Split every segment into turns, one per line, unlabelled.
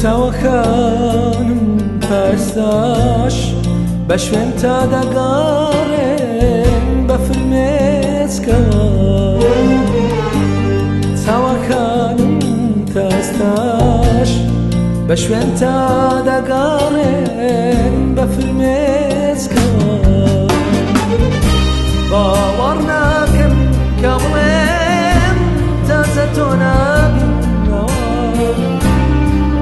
چاوەکانم تا ئێستاش بە شوێن تا دەگەڕێن بە فرمێسکەوە. چاوەکانم تا ئێستاش بە شوێن تا دەگەڕێن بە فرمێسکەوە. باوەڕ ناکەم کە بڵێم تازە تۆ نابینەوە،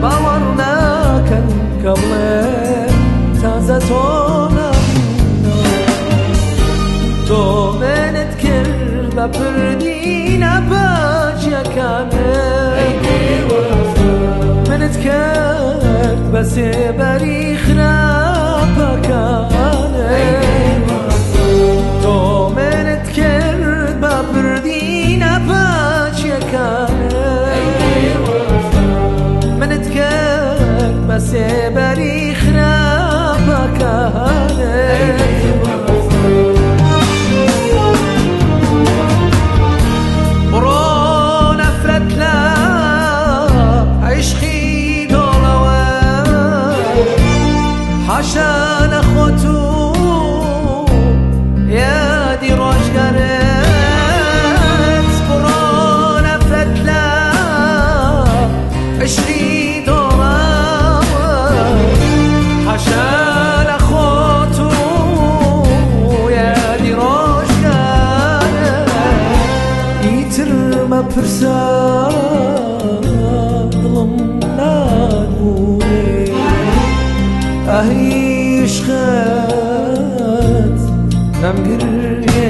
باوەڕ ناکەم کە بڵێم تازە تۆ نابینەوە. تۆ منت کرد بە پردی نەپاچیەکانت، منت کرد بە سێبەری خراپەکانت. تۆ منت کرد بە پردی نەپاچیەکانت، منت کرد بە سێبەری خراپەکانت. بڕۆ نەفرەت لە عیشقی دۆڵەوە، حاشا لە خۆت و یادی ڕۆژگارت. بڕۆ نەفرەت لە عیشقی دۆڵەوە، حاشا لە خۆت و یادی ڕۆژگارت. ئیتر مەپرسە دڵم نادبوورێ، ئەهیشخەت نەمگرێنێ.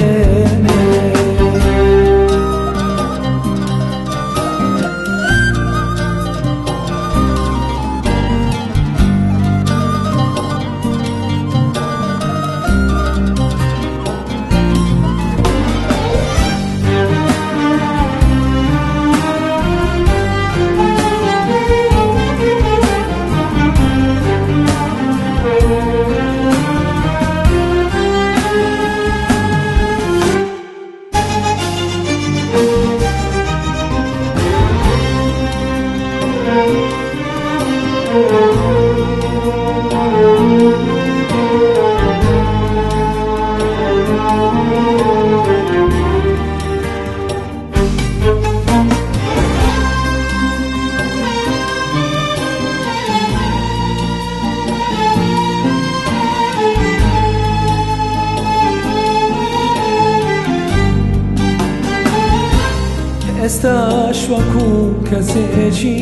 ئێستاش وەکو کەسێکی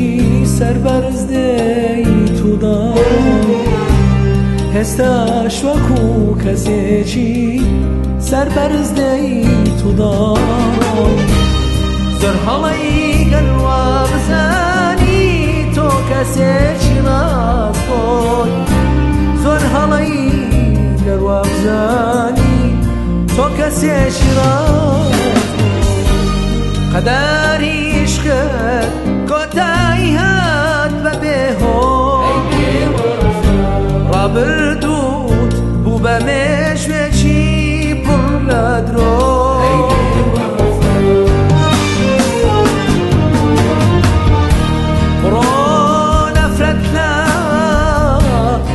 سەربەرز دێیت و داڕۆی، ئێستاش وەکو کەسێکی سەربەرز دێیت و داڕۆی. زۆر هەڵەی گەر وا بزانی تۆ کەسێکی ڕاست بۆی، زۆر هەڵەی گەر وا بزانی تۆ کەسێکی ڕاست بۆی. قەداری عیشقت کۆتایی هات بە بێهۆ، ڕابردووت بوو بە مێژوێکی پڕ لە درۆ. بڕۆ نەفرەت لە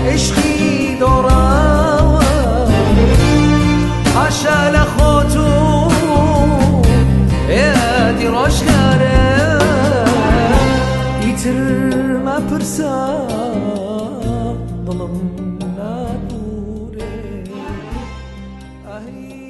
عیشقی دۆڕاوە، حاشا لە خۆت و یادی ڕۆژگارە. ئیتر مەپرسە دڵم نادوورێ، ئەهی